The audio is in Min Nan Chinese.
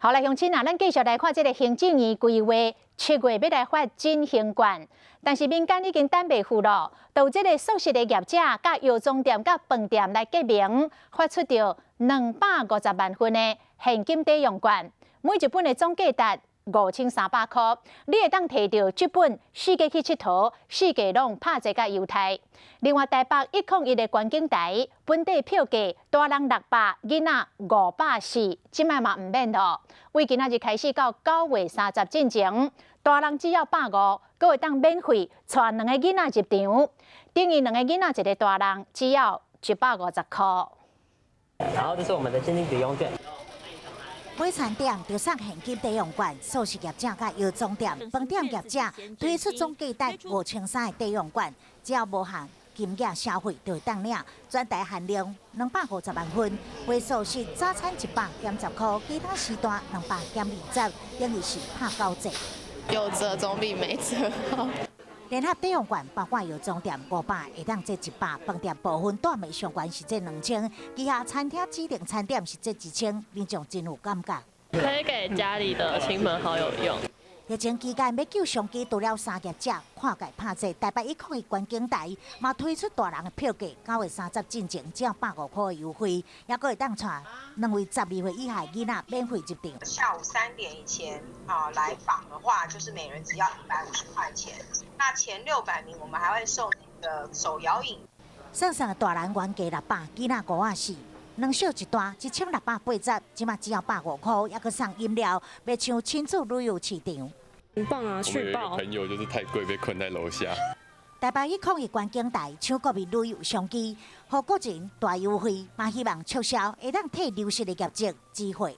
好來，鄉親啊，咱繼續來看這个行政院規劃7月欲來發振興券，但是民間已經等袂赴囉，就這个素食的業者、佮藥妝店、佮飯店來結盟，發出著250萬份的現金抵用券，每一本的總價值5300箍，你會當提著這本四界去𨑨迌，四界攏拍折佮優待。另外，台北101的觀景台本地票價大人600，囡仔540，這擺嘛毋免囉。為今仔日開始到9月30進前，大人只要150，閣會當免費帶兩个囡仔入場，等於兩个囡仔一个大人只要150箍。然後這是我們的現金抵用券。買餐點就送現金抵用券，素食業者佮藥妝店、飯店業者推出總價值5300的抵用券，只要無限金額消費就會當領，全台限量250萬份。買素食早餐100減10箍，其他時段200減20，等於是拍九折。有折總比沒折好。聯合抵用券包括藥妝店500會當折100，飯店部分大暝上懸是折2000，其他餐廳指定餐點是折1000，民眾真有感覺。可以給家裡的親朋好友用。疫情期間欲救商機，除了三業者跨界拍折，台北101觀景台嘛推出大人的票價，9月30進前只要150箍的優惠，猶閣會當帶兩位12歲以下囡仔免費入場。下午3點以前啊來訪的話，就是每人只要150塊錢。那前600名，我們還會送那個手搖飲。算算大人原價600，囡仔5仔四。兩小一大，1680，這馬只要150箍，猶閣送飲料，袂像親子旅遊市場。很棒啊！去爆！朋友就是太貴，被困在樓下。台北101觀景台搶國民旅遊商機，予國人大優惠，嘛希望促銷會當替流失的業績機會。